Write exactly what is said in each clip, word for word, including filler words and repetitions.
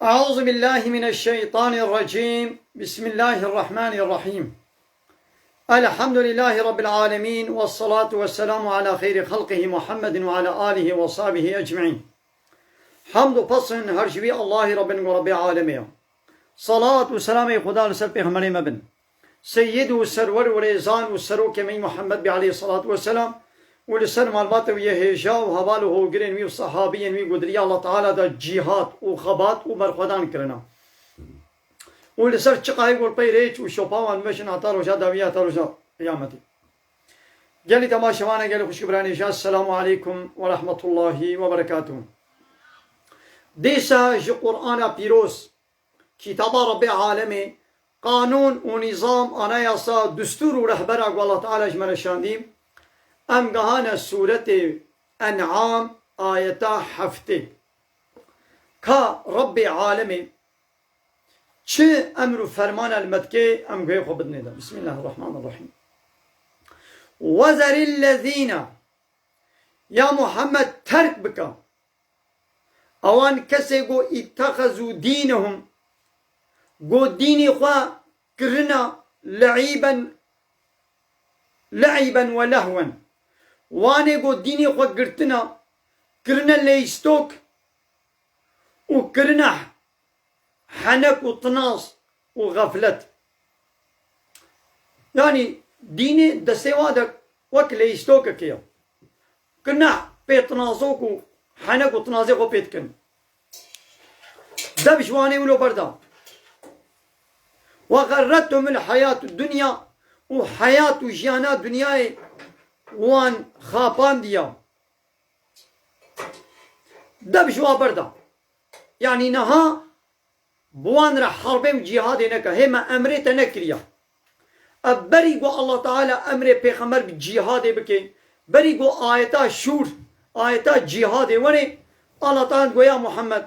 أعوذ بالله من الشيطان الرجيم. بسم الله الرحمن الرحيم. الحمد لله رب العالمين، والصلاة والسلام على خير خلقه محمد وعلى آله وصحبه أجمعين. Hamd û pesn her ji wî Allahî Rabbin û Rabbê alemê ya. Salat û selamê Xuda li ser pêxemberê me bin. Seyyid û serwer û rêzan û serokê me Muhammed bî aleyhissalatu vesselam û li ser malbatê wî yê hêja û heval û hogirên wî û sehabiyên wî ku di riya Allah Teala de cîhad û xebat û berxwedan kirina. Û li ser çiqayê ku li pey rêç û şopa wan dimeşin heta roja dawî, heta roja qiyametê. Gelî temaşevane, gelî xwişk û biranê jî, Esselamu aleykum ve rahmetullahi ve berekatuhu. Dîsa ji Qur'ana pîroz, kitaba Rabbê alemê, qanûn û nîzam, anayasa, dustûr û rehbera ku Allah Teala ji me re şandî, em gehane sûretê En'am, ayeta heftê. Ka Rabbê alemê çi emr û fermana li me dike, em guhê xwe bidinê de. Bismillahirrahmanirrahîm. Wezerillezîne, ya Muhammed, terk bike. Ewan kesê ku ittexezû dînehum, ku dînê xwe kirina le'îben, le'îben ve lehwen. Wanê ku dînê xwe girtina, kirine leyîstok û kirine henek û tinaz û xeflet. Yanî dînê destê wa de wek leyîstokekê ye. Kirine pê tinazok û henek û tinazê xwe pê dikin. Dev ji wanê wilo berda. Ve xerrethumul hayatu dunya, û heyat û jiyana dinyayê wan xapandiya. Dev ji wa berda. Yanî niha bi wan re herbê û cîhadê neke. Hê me emrê te nekiriya. Ev berî ku Allah Teala emrê pêxember bi cîhadê bike, berî ku ayeta şûr, ayeta cîhadê were, Allah Teala goya Muhammed,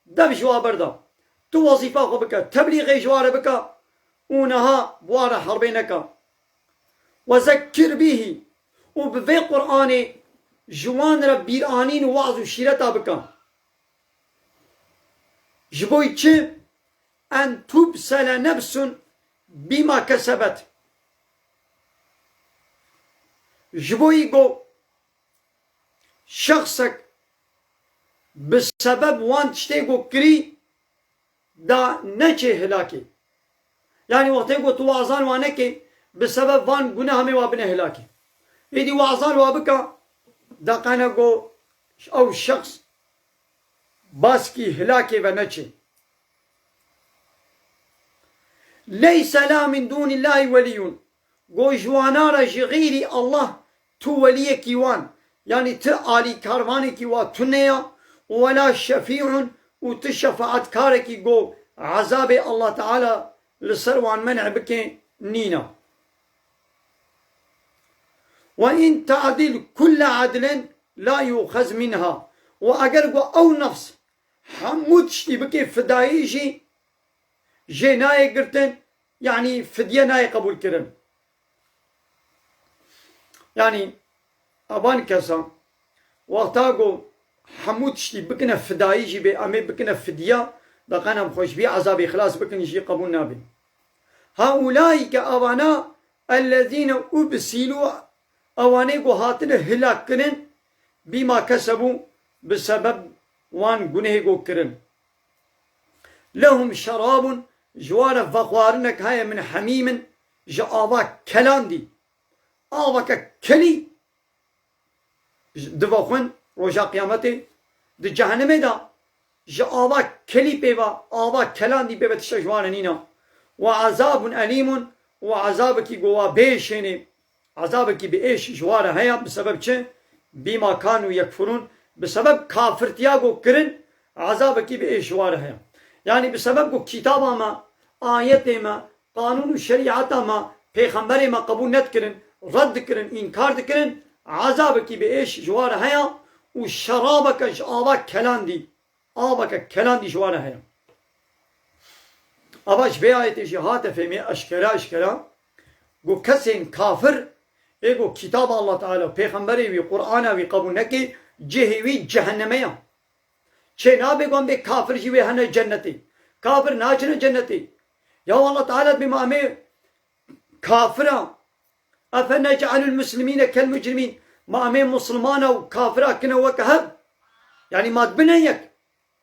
dev ji wa berda. Tu wezîfa xwe bike, teblîxê ji wa re bike û niha bi wa re herbê neke. Ve zekkir bîhî, û bi vê Qur'anê ji wan re bîranîn û waz û şîreta bike. Ji bo çi? En tubsele nefsun bîma kesebet. Ji bo ku şexsek bi sebeb wan tiştê ku kirî da neçê hilakê. Yanî wextê ku tu wazan wan nekê, bi sebeb van guneha me wa bine hilakê. Êdî wazan wa bika, da qene ku ew şexs baskî hilakê ve neçê. Leyse la min dûnillahî weliyun. Go ji wana re ji xeyrî Allah tu weliyekî wan, yanî ti alîkarvanekî wa tune ya, wela şefî'un, û ti şefaetkarekî go ezabê Allah Teala li ser wan men'e bike nîna. Ve in ta'dil kulle adlin la yu'xez minha. Û eger go ew nefs hemû tiştî bike fidayî jî jê nayê girtin, yanî fidye nayê qebûl kirin. Yanî evan kesa wexta ku hemû tiştî bikine fidayî jî bê, em ê bikine fidya, da qene em xwe ji vî ezabê xilas bikin jî qebûl nabe. Haulaîke avana ellezîne ubsîlû, ewanê ku hatine hilak kirin, bîma kesebû, bi sebeb wan gunehê ku kirin. Lehum şerabun, ji wa re vexwarinek heye min hemîmin, ji ava kelandî. Aveke kelî divexwin roja qiyametê, di cehennemê de ji ava kelî pê ve, ava kelandî pê ve tiştek ji wa re nîna. Ve azabun elîmun, û azabekî ku wa bêşênê, azabekî bi êş ji wa re heye, bi sebeb çi? Bîma kanu yekfurun, bi sebeb kafirtiya ku kirin, azabekî bi êş ji wa re heye. Yanî bi sebeb ku kitaba me, ayetê me, qanûn û şerîeta me, pêxemberê me qebûl nedikirin, red dikirin, înkar dikirin, ezabekî bi êş ji wa re heye û şerabeke ji ava kelandî, aveke kelandî ji wa re heye. Ava ji vê ayetê jî hate fêmê eşkera eşkera ku kesên kafir ê ku kitaba Allah Teala, pêxemberê wî, Qur'ana wî qebûl neke, cihê wî cehenneme ya. Çê nabe wan bê kafir jî wê hene cennetê. Kafir naçine cennetê. Ya Allah Teala dibê ma em ê kafira. Efe nec'alul muslimîne kel mucrimîn. Ma em ê musulmana û kafira kine weke hev? Yanî ma dibine yek?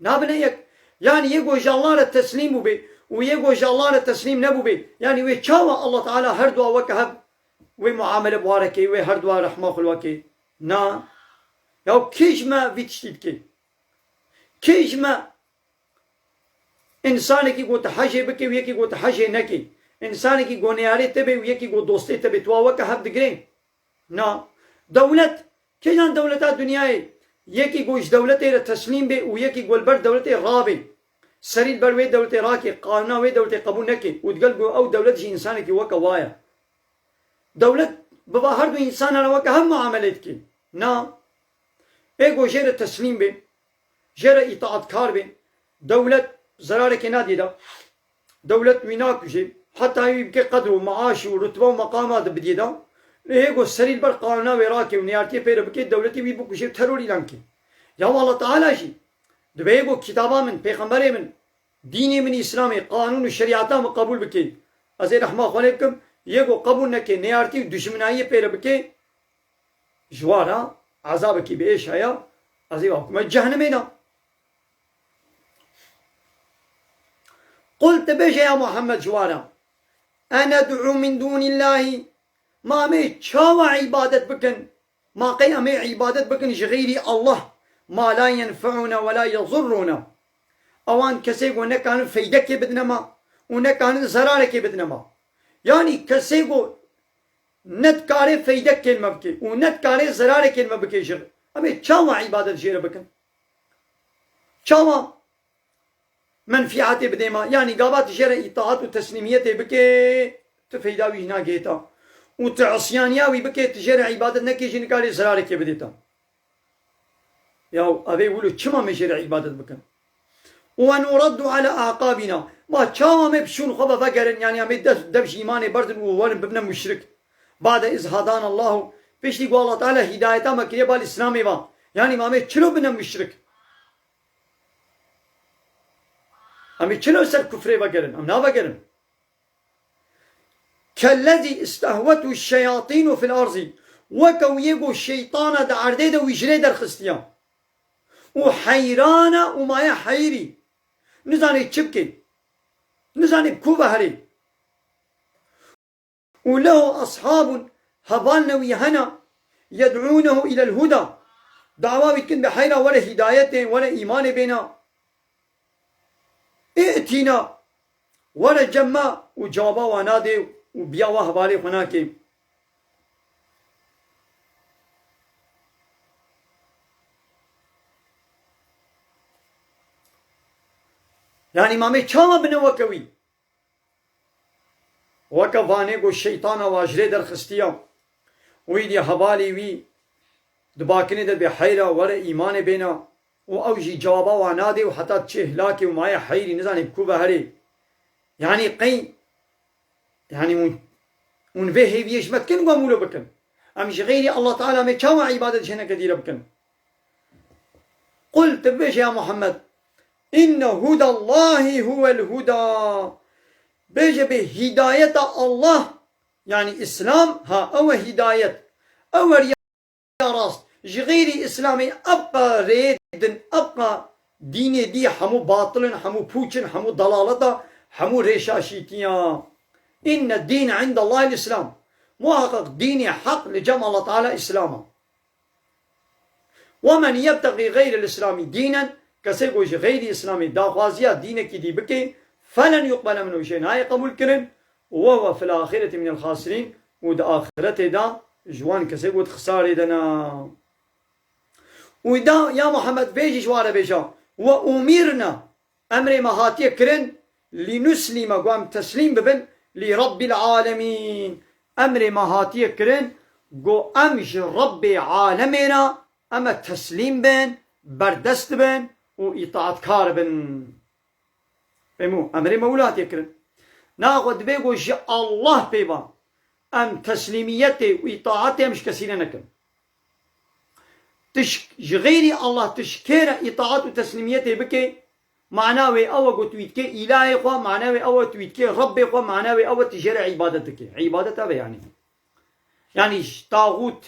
Nabine yek. Yanî yê ku ji Allah re teslîm bûbê û yê ku ji Allah re teslîm nebûbê. Yanî wê çawa Allah Teala her dua weke hev wê muamele bi wa re kê, wê her dua rehma xwe li we kê? Na. Ya kê ji me vî tiştî dikê? Kê ji me Însanekî ku tu hejê bikê û yekî ku tu hejê nekê. Însanekî ku neyarê te bê û yekî ku dostê te bê, tu wa weke hev digirê? Na. Dewlet, kêjan dewleta dinyayê yekî ku ji dewletê re teslîm bê û yekî ku li ber dewletê rabê, serî li ber wê dewletê rakê, qanûna wê dewletê qebûl nekê û digel ku ew dewlet jî însanekî weke wa ye. Dewlet bi va her du însanan re weke hev muamelê dike? Na. Ê ku jê re teslîm bê, jê re îtaatkar bê. Dewlet zerarekê nadê de. Dewlet wî nakuje. Heta wî bike qedr û maaş û rutbe û meqama de bidê de. Lê hê ku serî li ber qanûna wê rake û neyartiyê pê re bike, dewletê wî bikuje û teror îlan ke. Ya Allah Teala jî dibê hê ku kitaba min, pêxemberê min, dînê min Îslamê, qanûn û şerîeta min qebûl bike. Ez ê rehma Xwedê bikim, yê ku qebûl neke, neyartî û dijminayiyê pê re bike, ji wa re ezabekî bi êş heye, ez ê wa bikime cehennemê de. Qul, tu bêje ya Muhammed ji wa re, ened'u min dûnillahî, ma em ê çawa îbadet bikin? Ma qey em ê îbadet bikin ji xeyrî Allah, ma la yenfe'ûne we la yezurrûne? Ewan kesê ku nekarin feydekê bidine me û nekarin zerarekê bidine me. Yanî kesê ku ne dikare feydekê li me bike û ne dikare zerarekê li me bike jî, em ê çawa îbadet jê re bikin? Çawa menfîatê bidê me? Yanî gava tu jê re îtaat û teslîmiyetê bike, tu feyda wî jî nagihê te. Û tu isyaniya wî bike, tu jê re îbadet nekê jî nikarê zerarekê bidê te. Ya ev ê wilo çima me jê re îbadet bikin? Û we nuraddu ala aqabina. Ma çawa me bi şûn xwe ve vegerin, yanî em ê dev, dev ji îmanê berdin û werin bibine muşrik. Ba'de iz hadana Allahu. Piştî ku Allah Teala hîdayeta me kiriye bal Îslamê ve. Yanî ma me çilo bine muşrik? Em ê çilo ser kufrê vegerin? Em navegerin. Kellezî istehwetu şeyatînu fil arzî. Weke wî yê ku şeytana di erdê de wî ji rê derxistiya. Û heyran e û maye heyrî. Nizanê çi bike. Nizanê bi ku ve herê. Û lehu ashabun, hevalne wî hene, yed'ûnehu ilel huda. Dawa wî dikin bi heyra were hîdayetê, were îmanê bêna. Î'tîna, were cem me û cewaba wa nadê û biya wa hevalê xwe nake. Yanî mamê çawa bine weke wî? Weke vanê ku şeytana wa ji rê derxistiya û îdî hevalê wî di bakinê de bê heyra were îmanê bêna û ew jî cewaba wa nadê û heta diçê hilakê û maye heyrî nizanê bi ku ve herê. Yanî qey, yanî hûn, hûn vê hêviyê ji me dikin ku em wilo bikin? Em ji xeyrî Allah Teala me çawa îbadet ji hineke dî re bikin? Qul, tu bêje ya Muhammed, inne hudallahî huwel huda. Bêje bê hîdayeta Allah, yanî Îslam, ha, ew e hîdayet. Ew e riya rast. Ji xeyrî Îslamê ebqa rê din, ebqa dînê dî hemû batil in, hemû pûç in, hemû delaleta, hemû rêşaşîtiya. Inne dîn indallahil Îslam. Muhaqqeq dînê heq li cem Allah Teala Îslam e. Ve men yebtexî xeyrel Îslamî dînen, kesê ku ji xeyrî Îslamê daxwaziya dînekî dî bike, felen yuqbele minhu, jê nayê qebûl kirin, ve huve fil axireti minel xasirîn, û di axiretê de ji wan kesê ku di xisarê de ne. Û da ya Muhammed vê jî ji wan re bêje, ve umîrna, emrê me hatiye kirin, lînuslîme, ku em teslîm bibin, lî Rabbil alemîn. Emrê me hatiye kirin, ku em ji Rabbê alemê re em e teslîm bin, berdest bin û îtaatkar bin. Fehmû? Emrê me wilo hatiye kirin. Naxwe dibê ku ji Allah pê ve em teslîmiyetê û îtaatê em ji kesî re nekin. Tişk ji xeyrî Allah tişkê re îtaat û teslîmiyetê bike, mana wê ew e ku tu wî dikê îlahê xwe, mana wê ew e tu wî dikê Rebbê xwe, mana wê ew e tu jê re îbadet dikê. Îbadet ev e yanî. Yanî ji taxût,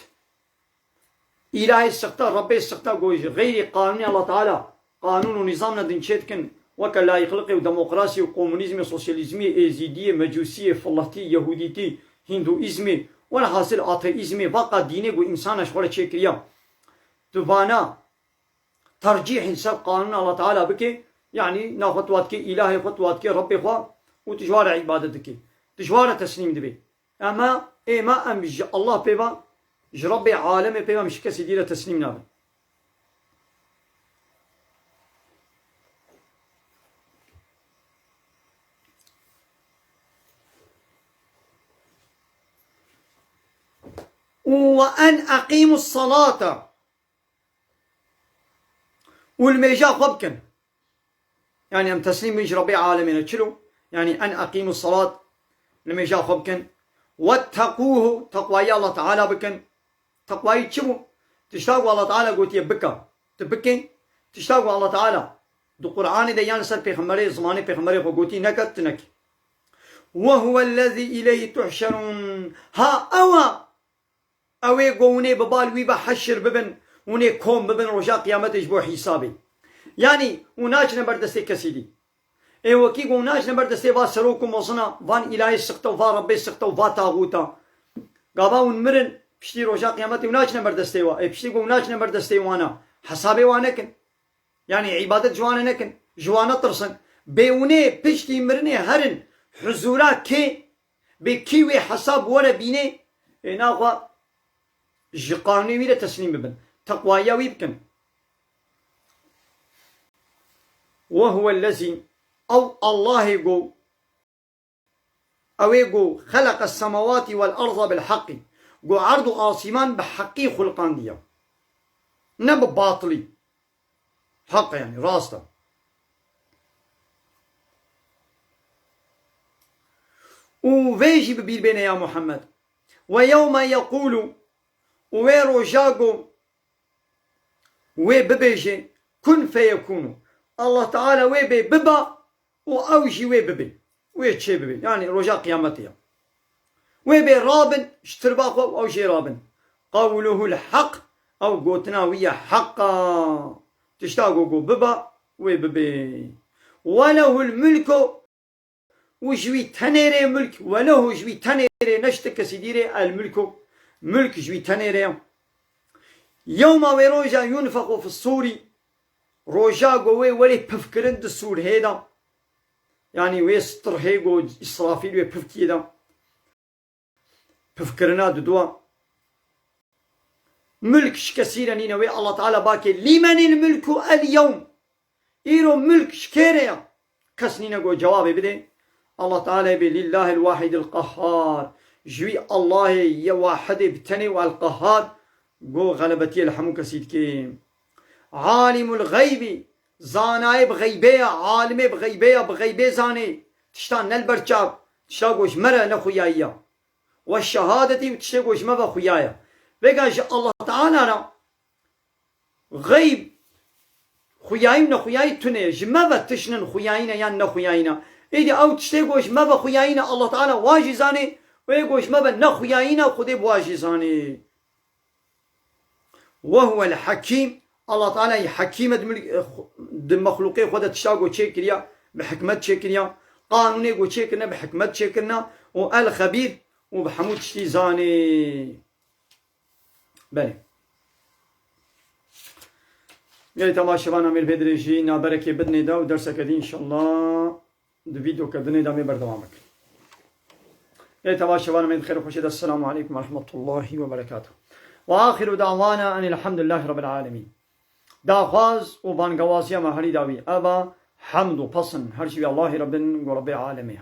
îlahê sixte, Rebbê sixte ku ji xeyrî qanûnê Allah Teala qanûn û nîzam ne din çê dikin, weke layîqliqê û demokrasiyê û komunîzmê, sosyalîzmê, êzîdiyê, mecûsiyê, filetî, yehûdîtî, hîndûîzmê, welhasil ateîzmê, vaqa dînê ku însana ji xwe re çêkiriya. Tu vana tercîhên ser qanûna Allah Teala bike, yanî naxwe tu wa dikê îlahê xwe, tu wa dikê Rebbê xwe û tu ji wa re îbadet dikê. Tu ji wa re teslîm dibê. Ema êma em ji Allah pê ve, ji Rebbê alemê pê ve em ji kesî dî re teslîm nabin. Û we en eqîmus salata. Û limêja xwe bikin. Yanî em teslîm bin ji Rebbê alemê ne. Çilo? Yanî en eqîmus salat, limêja xwe bikin. Wetteqûhu, teqwayî Allah Teala bikin. Teqwayî çi bû? Tişta ku Allah Teala gotiye bike, tu bikê. Tişta ku Allah Teala di Qur'anê de yan li ser pêxemberê, zimanê pêxemberê xwe gotî neke, tu nekî. Ve huwellezî îleyhî tuhşerûn. Ha ew e, ew ê ku hûn ê bi bal wî ve heşir bibin, hûn ê kom bibin roja qiyametê ji bo hîsabê. Yanî hûn naçine ber destê kesî dî. Ê wekî ku hûn naçine ber destê va serok û mezina, van îlahê sixte û va Rebbê sixte û va taxûta. Gava hûn mirin, piştî roja qiyametê hûn naçine ber destê wa. Ê piştî ku hûn naçine ber destê wana, hesabê wa nekin. Yanî îbadet ji wan re nekin, ji wan netirsin. Bê hûn ê piştî mirinê herin huzûra kê, bê kî wê hesab were bînê, ê naxwe ji qanûnê wî re teslîm bibin. Teqwayiya wî bikin. Ve huwellezî, ew Allahê ku, ew ê ku xeleqe semawatî wel erza bil heqî, ku erd û asîman bi heqî xulqandiye. Ne bi batilî. Heq e yanî, rast e. Û vê jî bi bîr bêne ya Muhammed. Ve yewme yeqûlu, û wê roja ku wê bibêje, kun feyekûnû. Allah Teala wê bê biba û ew jî wê bibê. Wê çê bibê. Yanî roja qiyametê ya. Wê bê rabin, ji tirba xwe û ew jê rabin. Qewluhul heq, ew gotina wî ye heq a. Tişta ku got biba, wê bibê. Welehul mulku, û ji wî tenê rê mulk, welehu ji wî tenê rê, ne ji ti kesî dî rê, el mulku, mulk ji wî tenê rê ye. Yewma, wê roja, yunfexu fis sûrî, roja ku wê werê pifkirin di sûrhê de. Yanî wê stirhê ku Îsrafîl wê pifkiyê de. Pifkirina didua. Mulk ji kesî re nîne, wê Allah Teala bakê, "Lîmenîl mulku el yewm?" Îro mulk ji kê re ye? Kes nîne ku cewabê bidê. Allah Teala bê, "Lillahil wahidil qehhar." Ji wî Allahê ye wahidê bi tenê û el qehhar ku xelebetiyê li hemû kesî dikê. Alimul xeybî, zanayê bi xeybê ye, alimê bi xeybê ye, bi xeybê zanê. Tiştan ne li ber çav, tişta ku ji me re ne xuyayiya. Ve şehadetî, û tiştê ku ji me ve xuya ye. Vêga ji Allah Teala re xeyb, xuyayî û nexuyayî tune ye. Ji me ve tişt nin xuyayî ne yan nexuyayî ne. Êdî ew tiştê ku ji me ve xuyayî ne, Allah Teala wa jî zanê, û yê ku ji me ve nexuyayî ne, Xwedê bi wa jî zanê. Ve huwel hekîm, Allah Teala yî hekîm e, di milk-, di mexlûqê xwe de tişta ku çêkiriya, bi hikmet çêkiriya, qanûnê ku çêkirine, bi hikmet çêkirine, û el xebîr, û bi hemû tiştî zanê. Belê. Gelê temaşevana me li vê dirêjî naberekê bidinê de û derseke dî înşallah di vîdeoke dinê de me berdewam bikin. Gelê temaşevana me di xêr û xweşê de, Esselamu aleykum ve rahmetullahi ve berekatuh. Ve axiru dawana enilhamdülillahi rabbil alemin. Daxwaz û bangewaziya me herî dawî ev e, hemd û pesin her jî wî Allahî Rebbin ku Rebbê alemê ye.